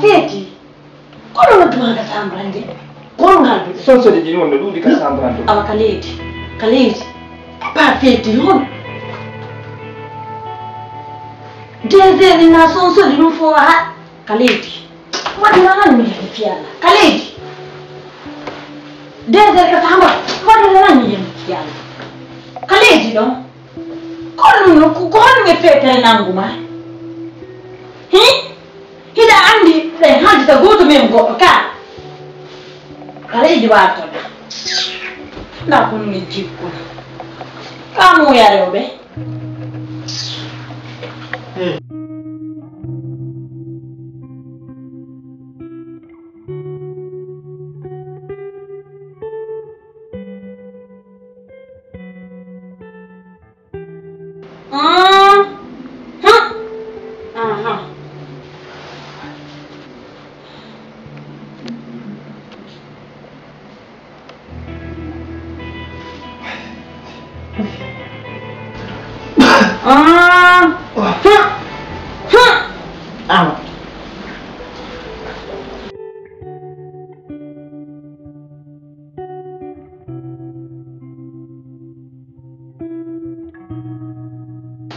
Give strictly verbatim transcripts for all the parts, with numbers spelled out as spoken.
Feeti. Kono nodduma ka sambrande. Kono ngal du. Sonsori din wonno ɗuɗi ka sambrande. Awa ka leydi. Ka leydi. Pas feeti hon. Deux heures na sonsori ɗum fo ha ka leydi. Waɗi lan mi yemi fiyalla. Ka leydi. Deux heures ka sambra. Waɗi lan mi yemi fiyalla. Ka leydi ɗon. Kono no ko honɗum e feetere nanngu ma? Hi? Hiɗa anndi ɓe haldita gooto men goɗɗo ka? Kala e jiwaatoɗa. Nda kono min jikkuna. Ka mo yarewo ɓe.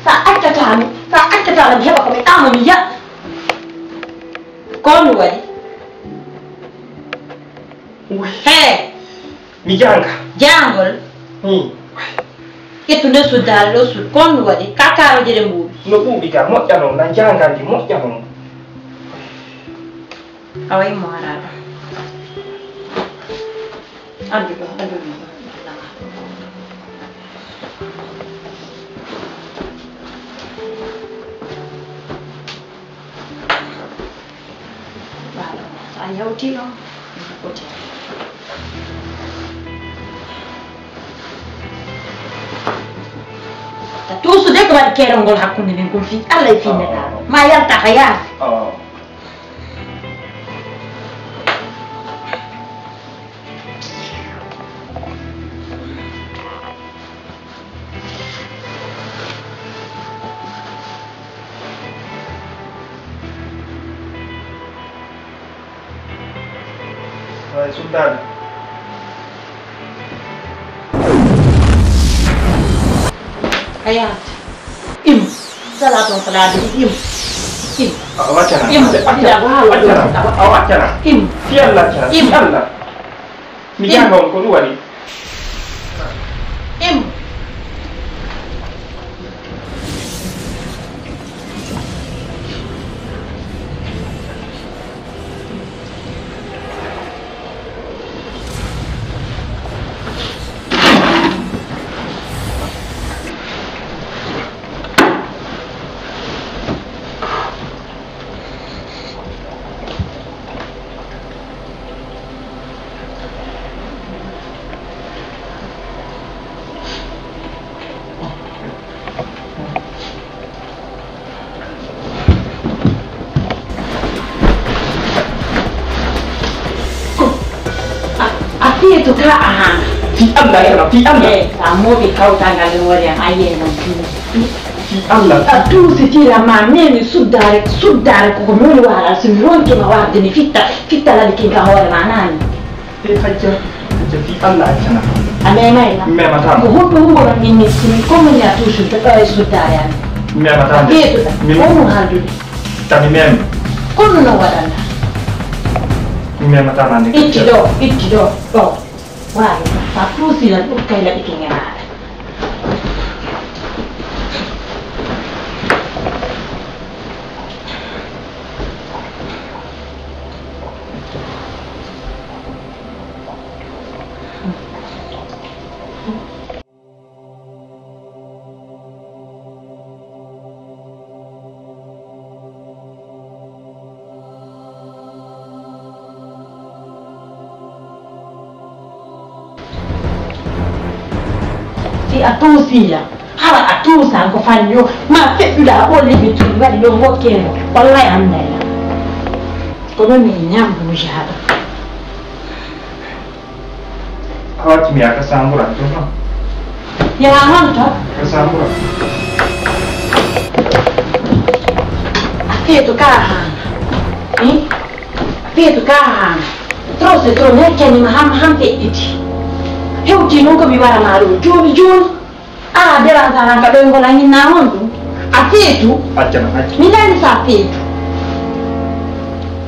Sa accata mi, sa accata mi heɓa ko mi ɗaano mi ya. Ko mi waɗi? He. Mi janga. Jangol. Hmm. Ƴettu nde suddaare ɗo sud. Ko mi waɗi? Ka karoje ɗe mbuuɓi. No ɓuuɓi ka moƴƴa noon, na jangandi moƴƴa noon. Awa immo ara ɗo. Addu ɗo, addu ɗo. Voilà, a yawti ɗo. Foti. Ta tuusude ko waɗi keerol ngol hakkunde men ngol fii Allah e fii neɗɗaaɗo. Ma yalta ka yaasi. Ay, suddaade. A yahat. Im. Salatu wa salamu. Im. Im. A waccana. Im. A waccana. A waccana. Im. Fi Allah accana. Im. Fi Allah. Mi janga on ko ɗum waɗi. Im. A, a fiyeto ka a hana. Fi Allah yara, fi Allah. Eh, sa moɓe kawtangal e hoore am, a yiyay non fi. Fi Allah. A tuusitira ma memi suddaare, suddaare koko mi woni waral, so mi ronki ma warde mi fitta, fitta lali kin ka hoore ma nani. E hajja, hajja fi Allah accana. A memay na. Memata. Ko huɗo huɗo min min simi ko min ya toujours de ɗo e suddaare am. Memata. Yeetuɗa. Ko ɗum haldude. Tami mem. Kono no waɗanɗa? Mi mematama nde. Itti ɗo, itti ɗo, ɗo. Waawi, sa tuusinan ɗum kay laɓi ki ngenaaɗa. Si a tuusiila, hara a tuusan ko fanyo, ma feɗɗuɗa o liɓi tun waɗi ɗo gokkemo, wallahi annayla. Ko ɗon mi ñambuuji haɗa. A watti mi aka sambura to no. Ya honto? Ka sambura. Ake to ka hana. Eh? Feetu ka haana. Trop c'est trop, mi accani ma ham, ham feƴƴiti. Hewti noon ko mi wara ma ɗum jooni jooni. Ala dérange alan ka ɗoyngol an hinna honɗum? A feetu? Accana, acca. Mi nani sa feetu.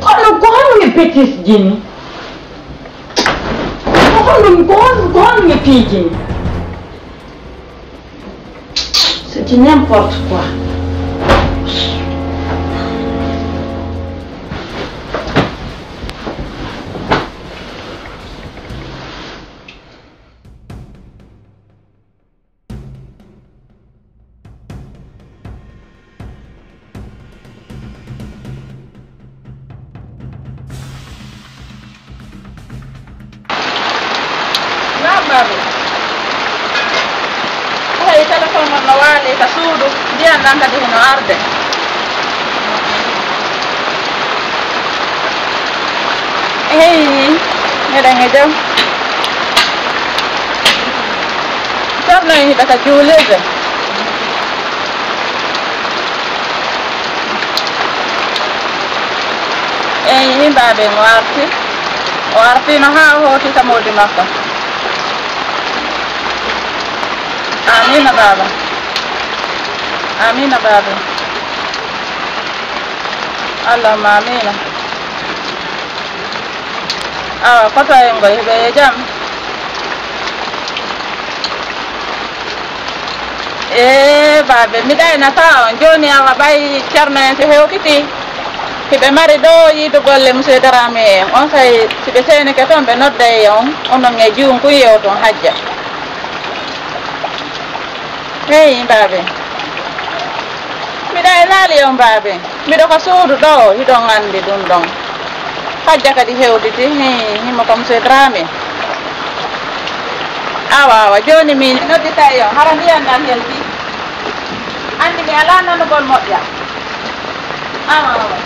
Kono ko honɗum e bêtise jini? Ko honɗum, ko honɗum, ko honɗum e piijini? C'est du n'importe quoi. Naam, baaba. Hey, téléphone on no waali ka suudu, ndiyan ɗan kadi hino arde. Hey, meɗen e jam. Ceerno en hiɓe ka juulirde. Eyi, baaba en o arti. O artino haa o hooti ka moodi makko. Amiina, baaba. Amiina, baaba. Allahumma amiina. Awa, koto en ngoy, hiɓe e jam? Ee, baaba, miɗa aynata on. Jooni awa ɓay Ceerno en si hewtiti. Hiɓe mari ɗo yiidu golle Monsieur Dramé en. On say, si ɓe seenike toon, ɓe nodday on. Onon e juun kun yewton hajja. Eyi, baaba. Miɗa e laali on, baaba. Miɗo ka suudu ɗo, hiɗon anndi ɗum ɗon. Hajja kadi hewditi, hi, himo kam Monsieur Dramé. Awa, awa, jooni mi nodditay on, hara ndiyan ɗan helti. Anndi mi alaa nanugol moƴƴa. Awa, awa.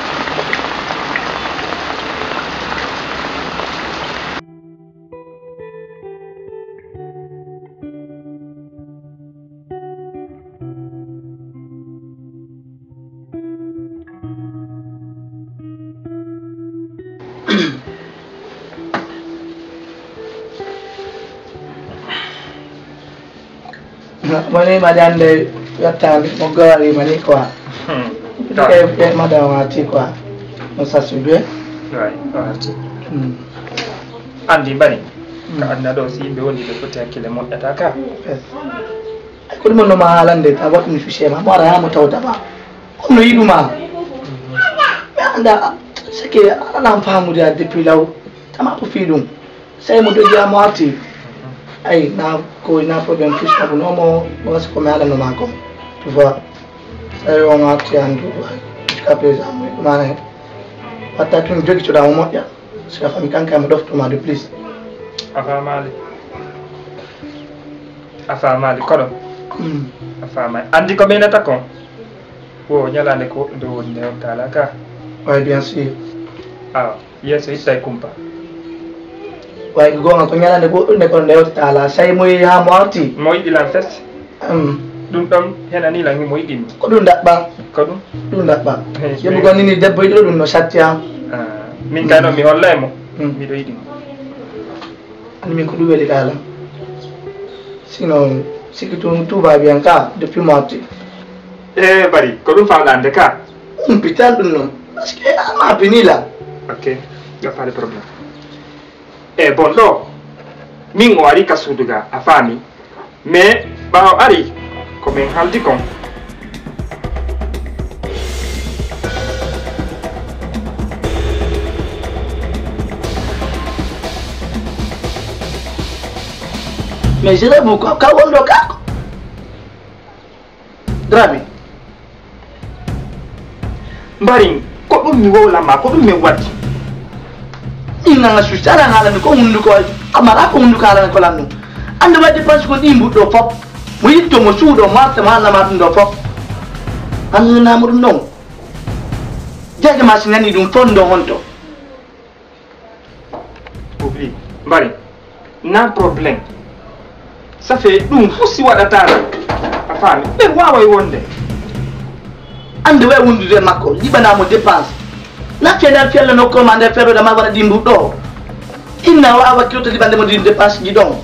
Moni mbaɗi hannde wettaani mo gawariima ni quoi. Hmm. E, e madame wati quoi. No sasu be. Way, wati. Hmm. Anndi mbaɗi. Hmm. Ka aduna ɗo si yimɓe woni ɓe foti hakkille moƴƴata ka. Yes. Ay, ko ɗum wonno ma haalande, ta waɗɗum succès ma, mo ara yaa mo tawta ma. Ɗum no yiɗuma. Mi annda, c'est que alan faamude a depuis law. Tama ko fii ɗum. Sey mo doggi a mo arti. Ay, na ko, na problème plus ko no mo, mo wasi ko mi haalano ma ko. Tu vois. Sey on arti an tu vois. Jusqu'à présent, mo yiɗuma ne. Watta tun jogi to da mo moƴƴa. Sika fami kanka mo ɗofto ma de plus. A faamaali. A faamaali koɗo. Mm. A faamaali. Anndi ko ɓeynata kon? Wo ñalaande ko nde woni nde hoptaala ka. Way, bien sûr. Awa, yeeso ittay kumpa. Way, ko goonga ko ñalaande goɗɗunde kono nde hoptaala. Sey mo yehi haa mo arti. Mo yiɗi lan fes. Mm. Ɗum ɗon henani lan himo yiɗi mi. Ko ɗum daɓɓa. Ko ɗum? Ɗum daɓɓa. Hey, yeɓugol ni, ni debbo yiɗi ɗum no satti am. Ah, min kay noon mi hollay mo. Mm. Miɗo yiɗi mo. Anndi min ko ɗum weli ka lan. Sinon, siki tun tout va bien ka, depuis mo arti. Eh, bari, ko ɗum faalande ka? Ɗum pital ɗum noon. Parce que a ma pini la. Ok, y a pas de problème. E bon ɗo, min o ari ka suudu ga, a faami. Mais ɓaawo ari, ko min haldi kon. Mais je rêve quoi, ka wonɗo ka? Dramé. Mbarin, ko ɗum mi wowlan ma, ko ɗum min waɗi? Min nana suusi, aɗa haalani ko hunnduko, a mara ko hunnduko haalani ko lannu. Annde waɗi dépense ko ɗi mbuɗɗo fop. Mo yitto mo suuɗo mo arta mo haalna ma ɗum ɗo fop. Haalnanamo ɗum ɗon. Jage ma si nani ɗum fon ɗo honto. Oublie, mbari, na problème. Ça fait ɗum fof si waɗata tan. A faami, ɓe waaway wonde. Annde way wondude e makko, liɓanamo dépense. Lafiya nder fella nokko ma nder ferro da ma wara dimbu ɗo. Inna wa awa kyoto liɓande mo din dépense ji ɗon.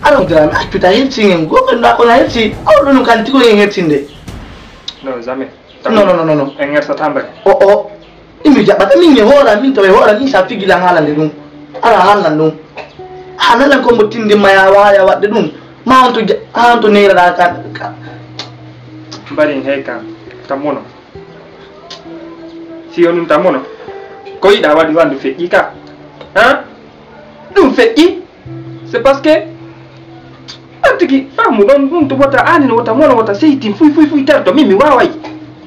Ara drame accuta hersi ngen goɓe ɗa kono hersi. Awɗo ɗum kan tigo en hersinde. Non, jamais. Non, non, non, non, non. En hersata mbay. O o. Imi jaɓata min e hoora min tawa e hoora min sa figilan haalande ɗum. Ara haalnan ɗum. Haalnalan ko mbo tindimma ya waya waɗde ɗum. Ma on to ha on to neyraɗa ka. Mbaɗin hey ka. Tammono. Si on ɗum tammono. Ko yiɗa waɗi wandu feƴƴi ka. Ha? Ɗum feƴƴi. C'est parce que an tigi faamu ɗon ɗum to wota anin wota mono wota seytin fuy fuy fuy terto min mi waaway.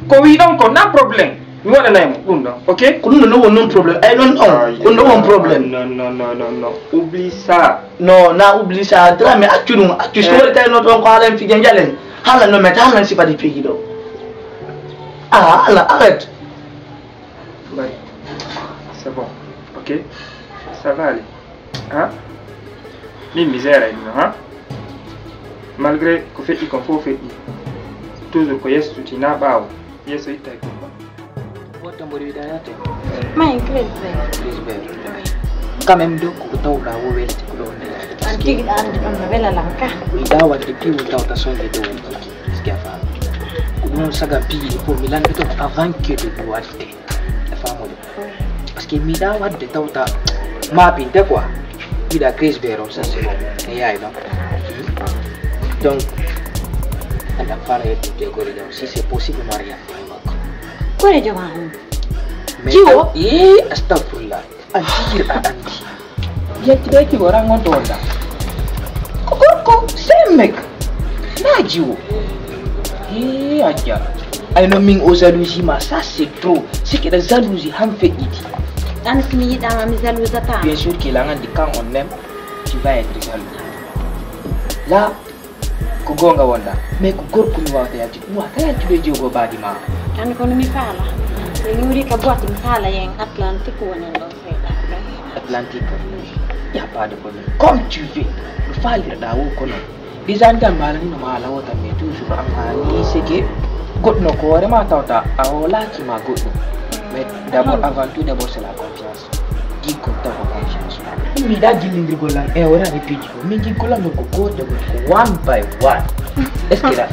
Ko wi ɗon ko na problème. Mi waɗanay mo ɗum ɗon. Ok. Ko ɗum ɗo non won non problème ay non on. Ɗum ɗo won problème. Non non non non non. Oublie ça. Non na oublie ça drame accu ɗum accu so woni tawi non toon ko haala en fije jalen. Haala non meta haala si fadi fiji ɗo. Ah haala arrête. Bari. C'est bon. Ok. Ça va aller. Ha? Min mi gérayno ha? Malgré ko feƴƴi kon fof feƴƴi, toujours ko yesso tuti na ɓaawo. Yesso itta e kumba. Wota mboɗo wiɗa yahte. Mayen Crisbert. Crisbert. Quand même ɗo koko tawɗa wo welti ko ɗo nde yahte. An tigi ɗa andi ɗon no welalan ka. Yiɗa wadde piwol tawta songe dow woni kiki. Est-ce que a faami? Ko ɗum saga piiji ɗi fof mi lanndito avant que ɗe waɗde. A faamude? Parce que miɗa wadde tawta mapinte quoi. Wiɗa Crisbert on ça c'est bon. E yaay non. Donc anda fala yettude gore ɗon si c'est possible mariam. Korejo ma on. Jiwo? Ee astagfirullah. A jiyirɗa andi. Yettude jiwo rangon to wonda. Ko gorko semmek. Na jiwo. Ee ajja. Ay non min o jalousie ma ça c'est trop. Sikeɗa jalousie han feƴƴiti. An si mi yiɗama mi jalousata. Bien sûr qu'il a andi quand on aime tu vas être jaloux. Là ko goonga wonɗa mais ko gorko mi wawata yaltude mi wawata yaltude e jiwgo baadi ma. An kono mi faala mi wuri ka boite mi faala yen atlantique wonen ɗon seeɗa. Atlantique yappade ko ni comme tu veux no faalirɗa wo ko non déjà ndiyan mala ni no mala wota mais toujours an hani seke goɗɗo no ko hoore ma tawta a hoolaki ma goɗɗo mais d'abord avant tout d'abord c'est la confiance. Giggol taw ko confiance. Min mi yiɗa jillindirgol lan e o rani piiji ko min giggol lan ɗum ko gooto ɗum ko one by one. Est ce que ɗa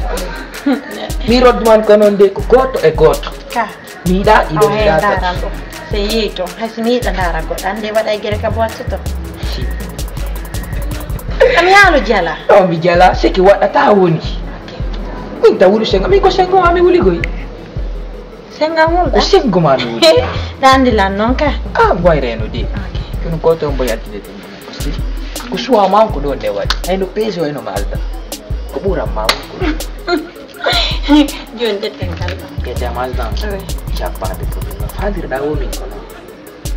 mi rodduman ko noon de ko gooto e gooto. Ka mi yiɗa iɗo mi yiɗa daran ɗum. Se yeeyi toon hay si mi yiɗa ndaran goɗɗo annde waɗa e gere ka boitte to. Si ami haalo jala. Ɗo mi jala seki waɗata woni min taw wuli sengo min ko sengo ami wuli goy. Senga ngol ko sengo ma mi wuli. Ɗa andi lan noon ka. A boy reno de. Kono ko to mbo yaltide de. Ko suwa ma ko ɗo nde waɗi. Ay no peso ay no malda. Ko ɓuran ma ko. Joni detten kala. Kete malda. Jappade ko ɗum no fadirɗa wo min kono.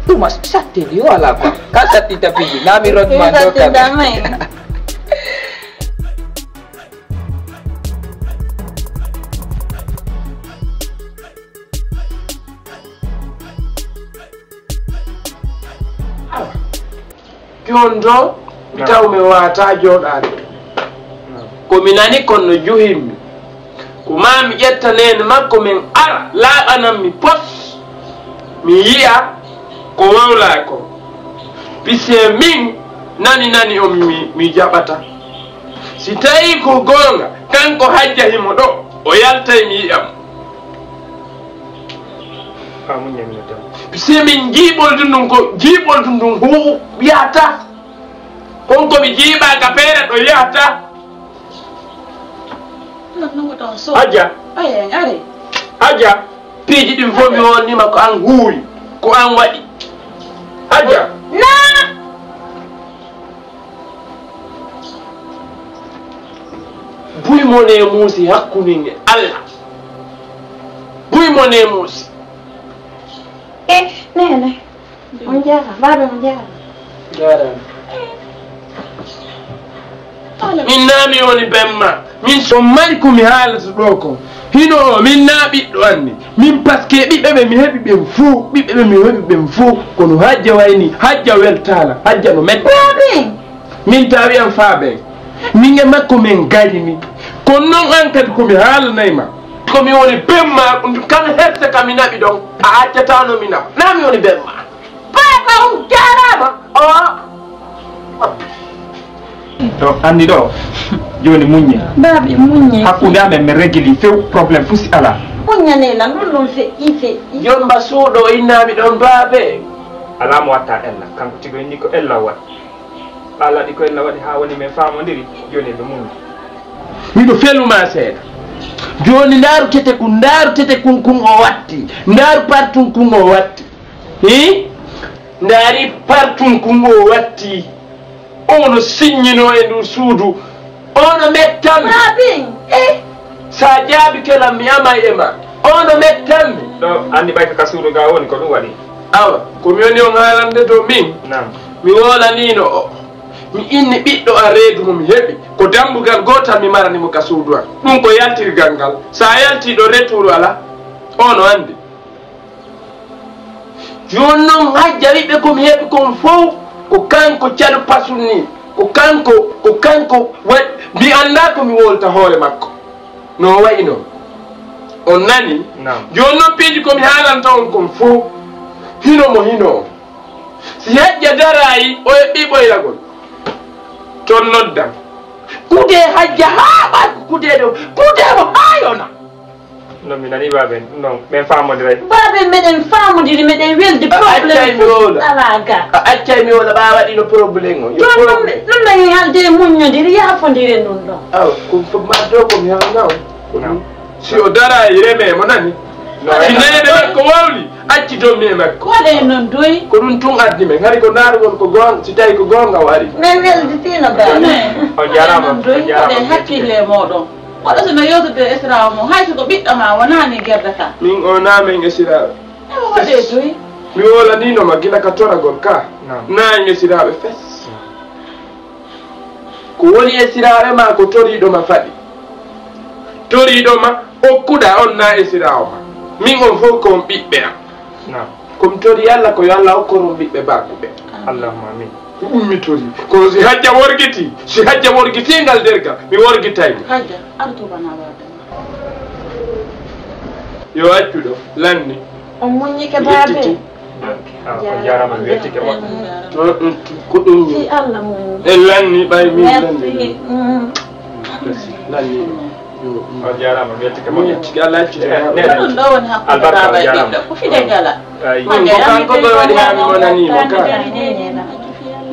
Ɗuma sattini yo ala quoi. Ka satti tapiji na mi rodma ɗo kam. Jooni ɗo mi taw mi waata jooɗaade. Ko mi nani kon no juhimmi. Ko maa mi ƴetta neene makko men ara laaɓanan mi pos mi yi'a ko wowlaa kon. Pise min nani nani on mi mi jaɓata. Si tawii ko goonga kanko hajja himo ɗo o yaltay mi yi'a mo. Si min jiiɓoldu ndun ko jiiɓoldu ndun huuɓu yahata. Kon ko mi jiiɓaa ka feere ɗo yahata. Aja. Aja. Piiji ɗin fof mi wonnima ko an huuwi ko an waɗi. Aja. Buy mo ne muusi hakkumin e Allah. Buy mo ne muusi. Eh, nene. On jaaraama, baaba on jaaraama. Jaaraama. Min naa mi woni bemma. Min so mari ko mi haalata ɗoo ko hino o min naa ɓiɗɗo anni. Min paske ɓiɓɓe ɓe mi heɓi ɓen fuu ɓiɓɓe ɓe mi heɓi ɓen fuu kono hajja wayni hajja weltaala hajja no metti. Min tawi am faa ɓen. Min e makko min ngarini. Kono noon aan kadi ko mi haalanay ma. Ko mi woni bemma, ɗum kala herse kam mi naɓi ɗon. A accatano mi naɓa. Na mi woni bemma. Papa, on jaaraama. O. To, anndi ɗo, jooni muññe. Baabi, muññe. Hakkunde amen, min regili few, problème fuu si alaa. Muññanee lan, ɗum ɗum feƴƴi, feƴƴi. Jomba suuɗo, o innaa mi ɗon, baabe. Alaa mo watta ella, kanko tigi o inni ko ella o waɗi. Ɓa laɗi ko ella waɗi haa woni min faamondiri, jooni eɓe muññi. Miɗo felu ma seeɗa. Jooni ndaaru tete kun, ndaaru tete kun kun o watti. Ndaaru partun kun o watti. Hii? Ndaari partun kun o watti. Ono siññinoo e ndu suudu. Ono mettammi. Baabin, eh? Sa jaabike lan mi amay e ma. Ono mettammi. Ɗo, anndi ɓay ka suudu ga woni ko ɗum waɗi. Awa, ko mi woni on haalande to min. Naam. Mi woolaniino o. Mi inni ɓiɗɗo an reedu mo mi heɓi. Ko dambugal gootal mi marani mo ka suudu an. Ɗum ko yaltirgal ngal. Sa yalti ɗo retour ala. Ono anndi. Jooni non Hajja wiɓe ko mi heɓi kon fow. Ko kanko caɗu pasun ni. Ko kanko, ko kanko waɗi. Mi anndaa ko mi wolta hoore makko. No wayi non. On nani? Naam. Jooni non piiji ko mi haalanta on kon fow. Hino mo hino. Si Hajja darayi, o heɓi ɓoyragol. Ton noddan. Kude Hajja haa ɓarko kude ɗo. Kude mo haa yona. Non mi nani baaben, non, ɓen faamondiray. Baaben meɗen faamondiri, meɗen weldi, a problème accay mi fof wowla. Alaa ga. A accay mi wowla, ɓa waɗino problème o. Yo jooni non, problème. Non mi haalde e muññondiri, yaafondire ɗum ɗon. Aw, ko, ko ma do ko mi haalna o. Ko ɗum. Si o dara e reme mo nani. No, si neene makko wawli, acci dommi e makko. Ko waɗay noon doy. Ko ɗum tun addi men. Hari ko ndaarugol ko goonga, si tawi ko goonga o ari. Min welditiino baaben. On jaaraama, on jaaraama. Ko ɗe hakkille mooɗon. Kono so no yewtude e esiraawo mum, hay so ko ɓiɗɗo ma wonaani gerde ka. Min o na men esiraaɓe. Ewa waɗe doy. Mi wolaniino ma gila ka toragol ka. Naam. Na en esiraaɓe fes. Ko woni esiraaɓe ma ko toriiɗo ma faɗi. Toriiɗo ma okkuɗa on na esiraawo ma. Min on fof ko on ɓiɓɓe am. Naam. Ko mi tori Alla ko yo Alla okkor on ɓiɓɓe baakuɓe. Allahumma amin. Ko ɗum mi tori. Kono si Hajja worgiti, si Hajja worgiti ngal dergal, mi worgitay mo. Hajja, artu bana baabe. Yo accu ɗo, lanni. On muññike baabe. Yettiti. Ah, on jaaraama, mi weltike moƴƴo. To ɗum, ko ɗum. Si Alla muññi. E lanni ɓay min lanni. Merci. Mm. Lanni. On jaaraama, mi weltike moƴƴo. Tigi Alla accu. Eh, eh, ɗum ɗo woni hakkunde albarka, baaba e ɓiɗɗo. Ko fide gala. Ay. Ko kanko ɗo waɗi haa mi monanii mo ka.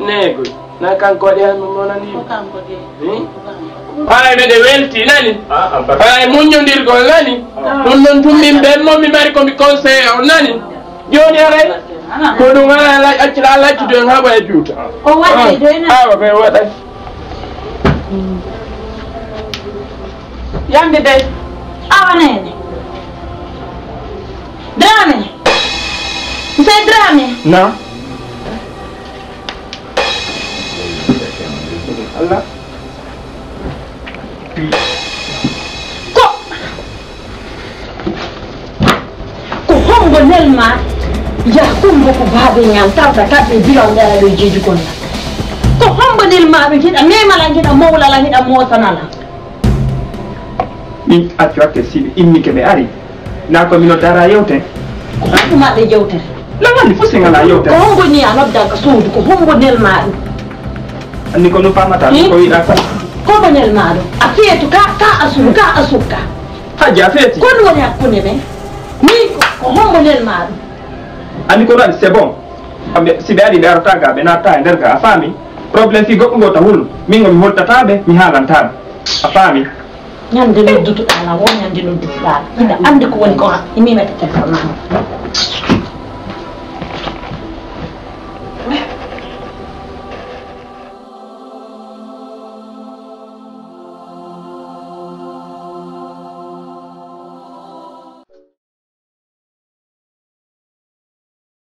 Neegoy. Na kanko waɗi haa mi monanii mo. Ko kanko de. Hmm? Ko kanko. Haa meɗen welti nani? Ah, albarka. Haa muññondirgol nani? Ah. Ɗum noon tun min ɓen mo mi mari ko mi conseillé on nani? Jooni aray? Ko ɗum ala, ala, accu, ala accude en haɓa e juuta. O waɗi doy na. Awa, ɓe waɗay. Yande dey. Awa neene. Dramé. Monsieur Dramé. Na. Allah. Ko. Ko hombo nelma ya kumbo ko baabe ñaan tawta kamɓe bilaw ndeya ɗo jeeji gonɗa. Ko hombo nelma ɗum hiɗa memala hiɗa mawlala hiɗa mosanala. Min accu hakke si ɓe immike ɓe ari. Na ko mino dara yewte. Ko haɗuma ɓe jewtere. Lawani fof si ngala yewte. Ko hombo ni a nodda ka suudu ko hombo nelma ɗum. Anni ko no famata ko yiɗa ko. Hombo nelma ɗum. A feetu ka ka asuru ka asukka. Hajja feeti. Ko ɗum woni hakkunde men? Min ko, ko hombo nelma ɗum? Anndi ko waɗi, c'est bon. Kamɓe, si ɓe ari, ɓe arata ga, ɓe natta e nder ga, a faami? Problème fii goɗɗum ɗo ta hulu. Min o mi holtata ɓe, mi haalanta ɓe. A faami? Ñande noddutuɗaa lan, wo ñande noddutuɗaa lan. Hiɗa anndi ko woni ko ha, mi mimete téléphone ma.